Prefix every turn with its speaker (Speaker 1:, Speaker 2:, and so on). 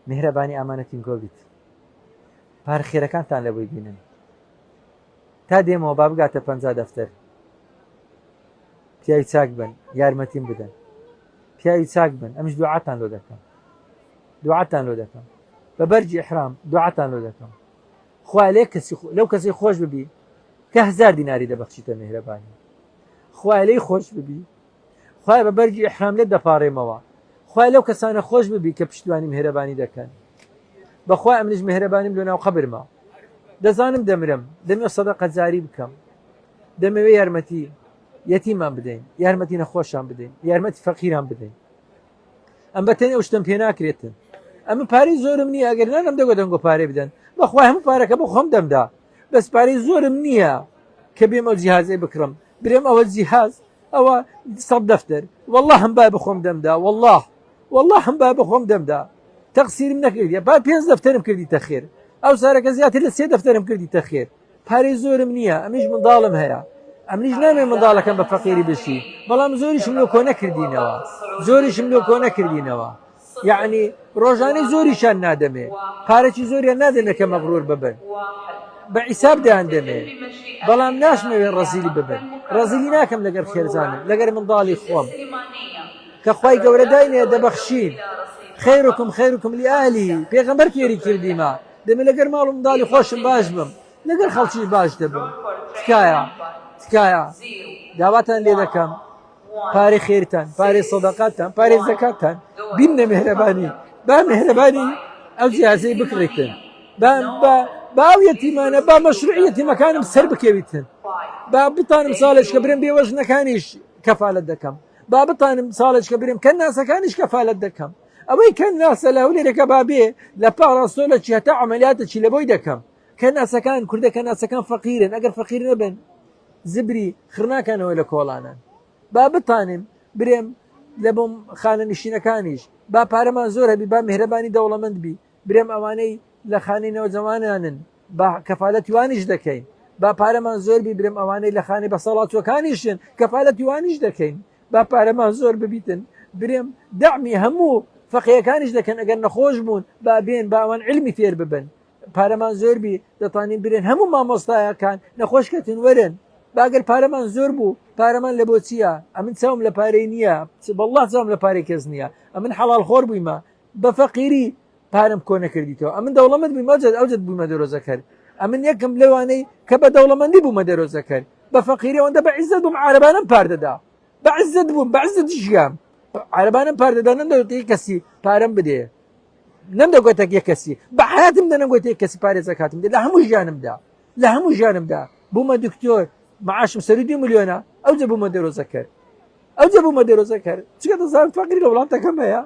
Speaker 1: میهرەبانی ئامانەتین گۆبیت پارە خێرەکانتان لە بۆی بینن تا دێمەوە با بگاتە پ دەفتەر پیاوی چاک بن یارمەتیم بدەن پیاوی چاک بن ئەمش دوعاتان لۆ دەکەم دوعاتان لۆ دەکەم بە بەرجی ئحرام دوعاتان لۆ دەکەم خوا لێ کەسی لەو کەسی خۆش ببی کە هزار دیناری دەبەخشیتە میهرەبانی خوا لێی خۆش ببی خوایە بە بەرگی ئیحرام لێت دەپاڕێمەوە خوای لەو کەسانە خۆش ببی کە پشتیوانی میهرەبانی دەکەن بەخوا ئەمنیش میهرەبانیم لۆ ناو قەبرمە دەزانم دەمرم دەمێ سەدەقە جاری بکەم دەمەوێ یارمەتی یەتیمان بدەین یارمەتی نەخۆشان بدەین یارمەتی فەقیران بدەین ئەم بەتەنێ ئەو شتم پێ ناکرێتن ئەمە پارەی زۆرم نییە ئەگەر نانم دەگۆ دەنگۆ پارەی بدەن بەخوای هەموو پارەکە بۆ خۆم دەمدا بەس پارەی زۆرم نییە کە بێم ئەو جیهازەی بکڕم برێم ئەوە جیهاز ئەوە سەد دەفتەر والله هەم با بەخۆم دەمدا والله والله هەم با بەخۆم دەمدا تەقسیرم نەکردیە با پێنج دەفتەرم کردی تەخێر ئەو سارەکە زیاتر لە سێ دەفتەرم کردی تەخێر پارەی زۆرم نییە ئەمیش منداڵم هەیە ئەمنیش نامێ منداڵەکەم بە فەقیری بشی بەڵام زۆریشم لۆ کۆ نەکردینەوە زۆریشم لۆ کۆ نەکردینەوە یعنی ڕۆژانەی زۆریشان نادەمێ پارەی زۆریان نادەمێ کە مەغرور ببن بە عیساب دەیان دەمێ بەڵام ناشمەوێ ڕەزیلی ببن ڕەزیلی ناکەم لەگەر خێرزانم لەگەر منداڵی خۆم کە خوای گەورە داینێ دەبەخشین خیرکم خیرکم لئەهلی پێغەمبەر فێری کردیمە دەمێ لەگەر ماڵ و منداڵی خۆشم باش بم لەگەر خەڵکی باش دەبم تکایە تکایە داواتان لێ دەکەم پارەی خێرتان پارەی سەدەقاتان پارەی زەکاتان بینە مهرەبانی با مهرەبانی ئەو جیازەی بکڕیتن با با باو یەتیمانە با مەشروعی یەتیمەکانم سەر بکەویتن با بتانم ساڵێک کە برم بێوەژنەکانیش کەفالەت دەکەم با بتانم ساڵێک کە برم کە ناسەکانیش کەفالەت دەکەم ئەوەی کە ناسە لە هەولێرەکە با بێ لە پاڕاستۆ لە چی هەتا عملیاتە چی لە بۆی دەکەم کە ناسەکان کوردە کە ناسەکان فەقیرن ئەگەر فەقیر نەبن زبری خڕناکەنەوە لە کۆڵانان با بتانم برێم لە بۆم خانە نشینەکانیش با پارەمان زۆر هەبی با میهرەبانی دەوڵەمەند بی برێم ئەوانەی لە خانەی نەوجەوانانن با کەفالەتی وانیش دەکەین با پارەمان زۆر بی برێم ئەوانەی لە خانەی بەسەڵاتوەکانیشن کەفالەتی وانیش دەکەین با پارەمان زۆر ببیتن برێم دەعمی هەموو فەقیەکانیش دەکەن ئەگەر نەخۆش بوون با بێن با ئەوان علمی فێر ببن پارەمان زۆر بی دەتوانین برێن هەموو مامۆستایەکان نەخۆش کەتن وەرن باگەر پارەمان زۆر بوو پارەمان لە بۆ چییە ئەمن چاوم لە پارەی نییە بەڵڵا چاوم لە پارەی کەس نییە ئەمن حەڵال خۆر بوویمە بە فەقیری پارەم کۆ نەکردیتەوە ئەمن دەوڵەمەند بوویم ئەوجا ئەوجا بوومە دەرۆزەکەر ئەمن یەکەم لەوانەی کە بە دەوڵەمەندی بوومە دەرۆزەکەر بە فەقیری ئەوەندە بە عیزەت بووم عارەبانم پاردەدا بە عیزەت بووم بە عیزەت ژیام عارەبانم پاردەدا نەمدەوت کەسی پارەم بدێ نەمدەگوتە یەک کەسی بە حیاتم دەنەگوتە یەک کەسی پارێزە کاتم لە هەموو ژیانمدا لە هەموو ژیانمدا بوومە دکتۆر معاشم سەری دو ملیۆنە ئەوجە بوومە دەرۆزەکەر ئەوجە بوومە دەرۆزەکەر چکە دەزانم فەقری لە وڵاتەکەم هەیە.